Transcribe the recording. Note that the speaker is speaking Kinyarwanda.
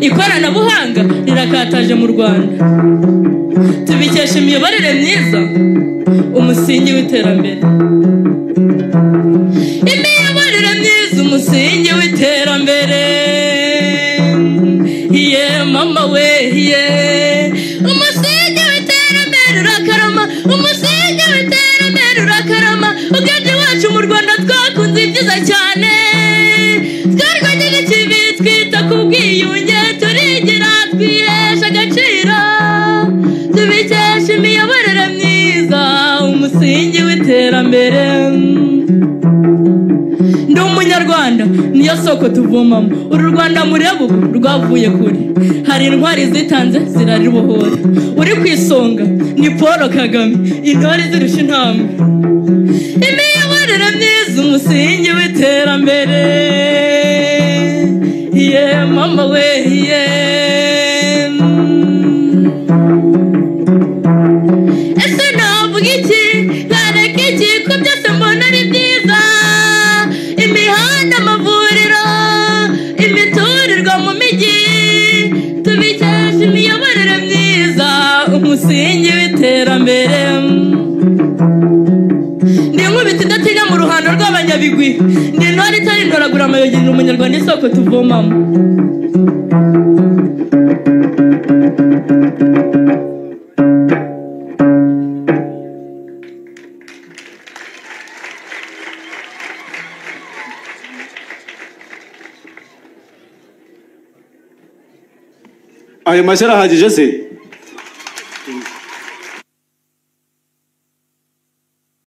Ikoranabuhanga rirakataje mu Rwanda, tubikesha imiyoborere myiza, umusingi w'iterambere. Imiyoborere myiza, umusingi w'iterambere. Iye mama we, iye umusingi w'iterambere urakarama, umusingi w'iterambere urakarama. Ubwenge wacu mu Rwanda twakunze ibyiza cyane, twarwanyije ikibi twita ku bwiyunge, turigira twihesha agaciro, tubikesha imiyoborere myiza, umusingi w'iterambere. Ndi umunyarwanda niyo soko tuvomamo, uru Rwanda mureba ubu rwavuye kure, hari intwari zitanze ziraribohora, uri ku isonga ni Paul Kagame, intore zirusha intambwe. Imiyoborere myiza, umusingi w'iterambere. Iye mama we, iye ese navuga iki, ntareka iki, ko byose mbona ari byiza? Imihanda, amavuriro, imiturirwa mu mijyi, tubikesha imiyoborere myiza, umusingi w'iterambere. Ndi inkubito idatinya mu ruhando rw'abanyabigwi, ndi intore itari intoragura amayogi, ndi umunyarwanda isoko tuvomamo. Ayo mashyi arahagije se?